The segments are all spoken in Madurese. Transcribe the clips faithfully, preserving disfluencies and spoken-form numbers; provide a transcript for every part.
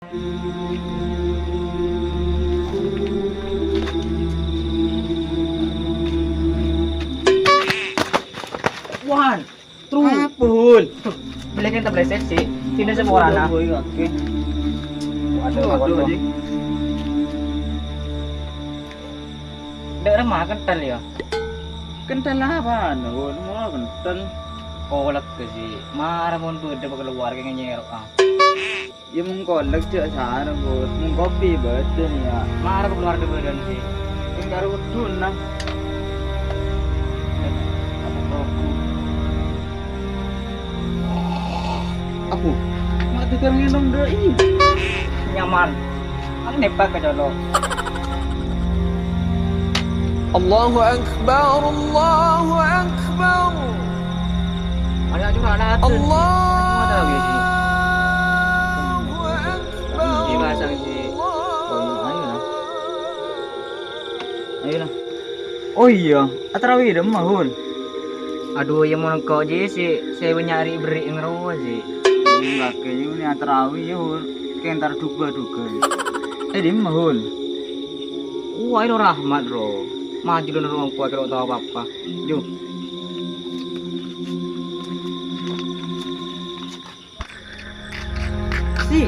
One, two. Apa, Hul? Tuh, beli kan tablet sesi. Sini semua anak. Boy, oke. Waduh, waduh, waduh. Anjing. Ndak ada makan kental ya? Kental apa, Hul? Mau kental? Kolek ke sih. Marah mon beda keluarga ngenyero, ah. Ya, mon kolek jhâ' sareng, Bos. Mon kopi bâdân, ya. Mara keluar di bâdân, sih. Sing karo wedhuna. Eh, apa kopi? Aku, ma' tegar ngènom dâ' iyâ. Nyaman. Kan nepak ke jolo. Allahu Akbar, Allahu Akbar. Ayo, curhat lah, Dun. Allahu Akbar. Iya, bahasa sih. Ayo lah. Ayo lah. Oh iya, atarawi dâ' emma, Hul. Aduh, ya mon engko' ji sih, saya nyari beri ngerowa sih. Enggak, kayaknya ini atarawi ya, Hul. Kayak entar duga-duga. Eh, dâ' emma, Hul. Wah, itu rahmat, bro. Maju dulu, bro, engko' kira tau apa-apa. Yuk. Si.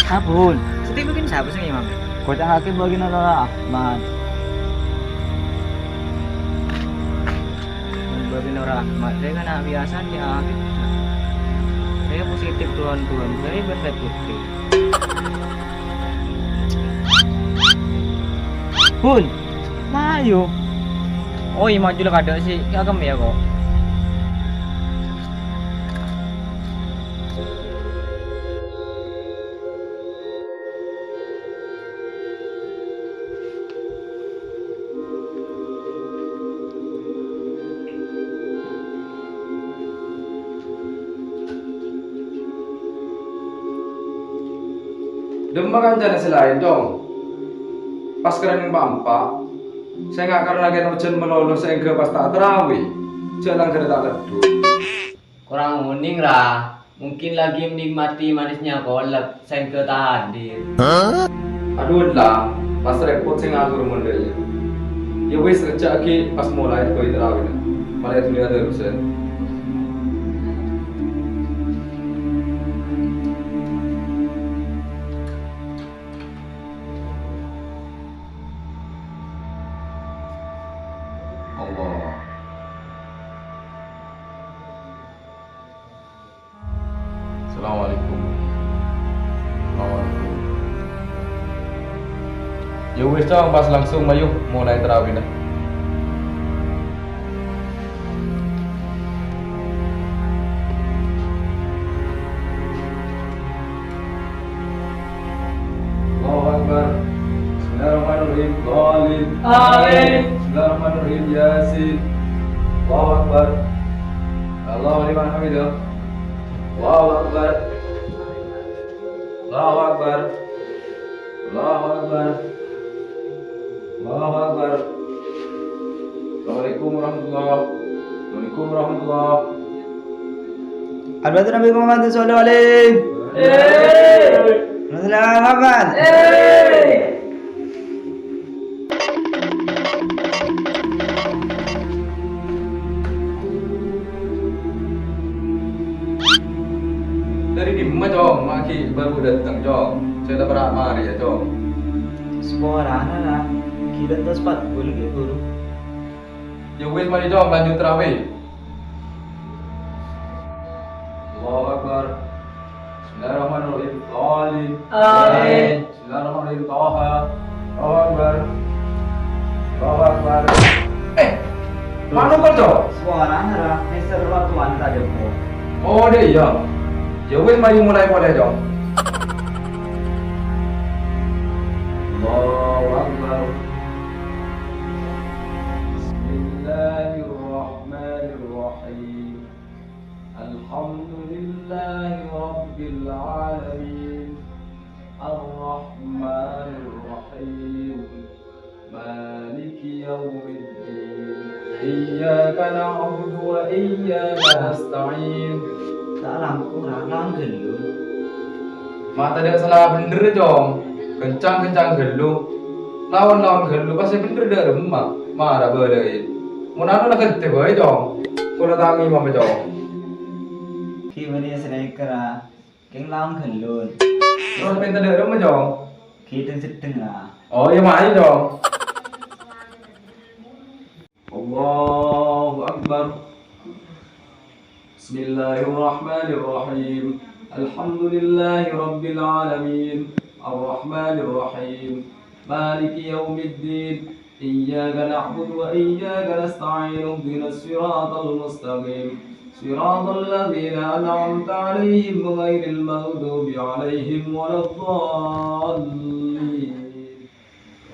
Apa, Hul? Siti mungkin siapa sih, Imam? Kocak hakim bagi Nora Ahmad. Bagi Nora Ahmad, dia kan biasa dia. Dia positif tuan-tuan, dia berpikir. Hul, mayu. Oh, iya, maju lah kadang sih. Ya, kem ya kok. Dâ' emma kancana sè laèn, Cong. Pas kèrèng pa'-empa', sènga' karena kèng ojhân malolo saèngghâ pas ta' tarawi, jhâ' langghârrâ ta' leddhu. Kurang onèng, Ra. Mungkin lagi menikmati manisnya kolek, saèngghâ ta' hadir. Adhu, la, pas rèpot sè ngatur mon dâ' iyâ. Ya wis, rèjjhâ'aghi pas molaè bhâi tarawina. Malè dhuli adhârusan. Allah. Assalamualaikum. Assalamualaikum. Ya wis, Cong, pas langsung, mayu, molaè tarawina. Allahu Akbar. Bismillahirrahmanirrahim. Dhalin. Amin. Bismillahirrahmanirrahim. Yasin. Allahu Akbar. Allahu liman hamidah. Allahu Akbar. Allahu Akbar. Allahu Akbar. Allahu Akbar. Assalamualaikum warahmatullah. Waalaikumsalam warahmatullah. Al-Fatihah Nabi Muhammad sallallahu alaihi. Hei. Muhammad. Hei. Dâri dimma, Cong? Ma' ghi' bhuru dâteng, Cong. Sè la pèra' marè, yâ, Cong. Saporana, Ra. Ghi' dâteng sepatu lagi, bhuru. Ya wis, marè, Cong, lanjut tarawih. Allahu Akbar. Bismillahirrahmanirrahim. Dhalin. Amin. Bismillahirrahmanirrahim. Taha. Allahu Akbar. Allahu Akbar. Eh, mano kok, Cong? Saporana, Ra, nèser waktu anta jempol. Oh, dâ' iyâ. Ya wis, mayu molaè polè, Cong. Allahu Akbar. Bismillahirrahmanirrahim. Alhamdulillahi Rabbil Alamin. Ar-Rahmanir Rahim. Maliki Yaumiddin. Iyyaka na'budu wa iyyaka nasta'in. Ta' langkong, Ra, langkong dulu. Ma' tadâ' sala bhender, Cong. Kencang-kencang ghâllu. Laon-laon ghâllu, pas sè bhender dâ' remma. Mara bâlâi. Mon anu la ghântè bhâi, Cong. Kaulâ ta' ngèmam, Cong. Ghi' bânnè sè nèkèra. Kèng laon ghâllun. Terros pènta dâ' remma, Cong? Ghi' dhâng-seddhâng, ra. Oh, iyâ, mayu, Cong. Allahu Akbar. Bismillahirrahmanirrahim. Alhamdulillahirabbil alamin. Arrahmanirrahim. Maliki yaumiddin. Iyyaka na'budu wa iyyaka nasta'in. Ihdinas siratal mustaqim. Siratal ladzina an'amta 'alaihim ghairil maghdubi 'alaihim waladdallin.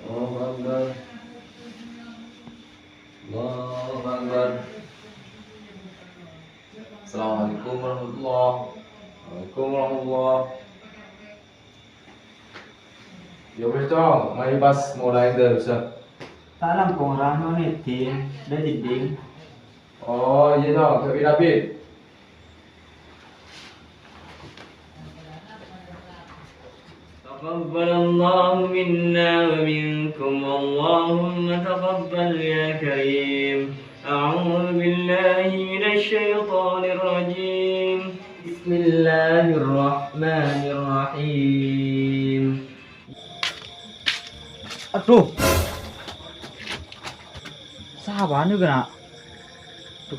Allahu Akbar. Allahu Akbar. Assalamualaikum warahmatullah. Waalaikumsalam warahmatullah. Ya wis, Cong, mayu pas molaè darussa. Ta' langkong ra, nyo'on èdhing, dâ' jeddhing. Oh, iyâ, Cong, tapi, tapi. تقبل الله منا ومنكم اللهم تقبل يا كريم. أعوذ بالله من الشيطان الرجيم. بسم الله الرحمن الرحيم. Adhu. Sapa nèko, Kak? Adhu.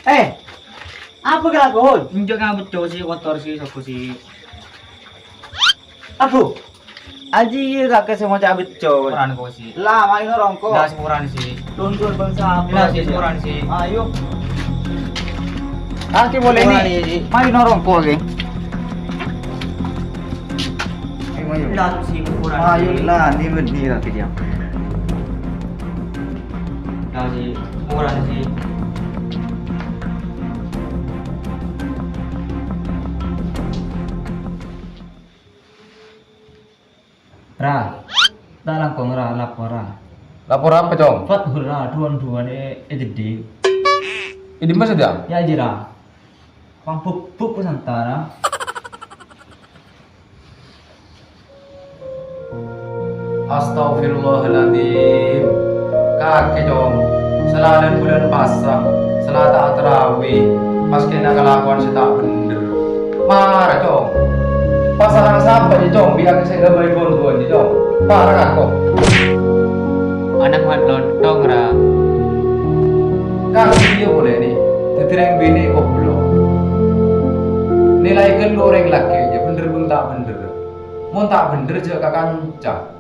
Eh, apa kelakuan? Enjâ' ngabâ' cowok sih, kotor sih, sogo sih. Adhu. Aji, kakè sè maca becco. Sepurana kok, sih. Lah, mayu norongko. Lah, sepurana, sih. Tunduk bangsa apa? Lah, sih, sepurana, sih. Ayo. Kakè boleh, nih. Sepurana, sih. Mayu norongko, oke. Ayo, mayu. Lah, sih, sepurana, ayo, sih. Lah, ini benih lagi dia. Lah, sih, sepurana, sih. Ra, ta' langkong, Ra, lapor, Ra. Lapor apa, Cong? Fathur, Ra, dhuwân-dhuwân è, è jeddhing. È dimma saja? Yâ, jâ, Ra. Bâng buk-buk santara. Astagfirullahaladzim. Kakè, Cong. Sala bulân pasa, sala ta' tarawih, pas kèna kalakowan sè ta' bhender. Mara, Cong. Pasarang sapa jiyâ, Cong? Bi' kakè sè èghâbây dhuwân-dhuwân jiyâ, Cong. Mara, kako. Ana' mat lontong, Ra. Kakè jiyâ polè, nè. Dhâddhi rèng binè' goblok. Nilai ghâllu orèng lakè' jiyâ, bhender bân ta' bhender. Mon ta' bhender, jhâ' ka kanca.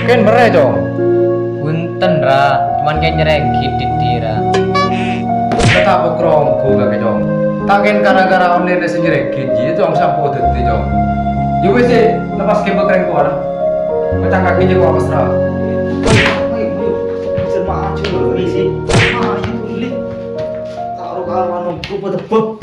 Kèng bârâ, Cong. Bhunten, Ra. Coma kèng nyerèngghit dhiddhi', Ra. Kata apa kronggu kakè, Cong? Ta' kèng gara-gara online sè nyerèngghit, jiyâ, Cong, sampo dhâddhi, Cong. Yâ wis, sè, lepas kèng bâkrèng kowara. Pecah kakè jiyâ kok mesra. Ayo, ayo, ayo. Bisa maju, berisi. Ayo, tulis. Taruh karuan, nunggu pada bab.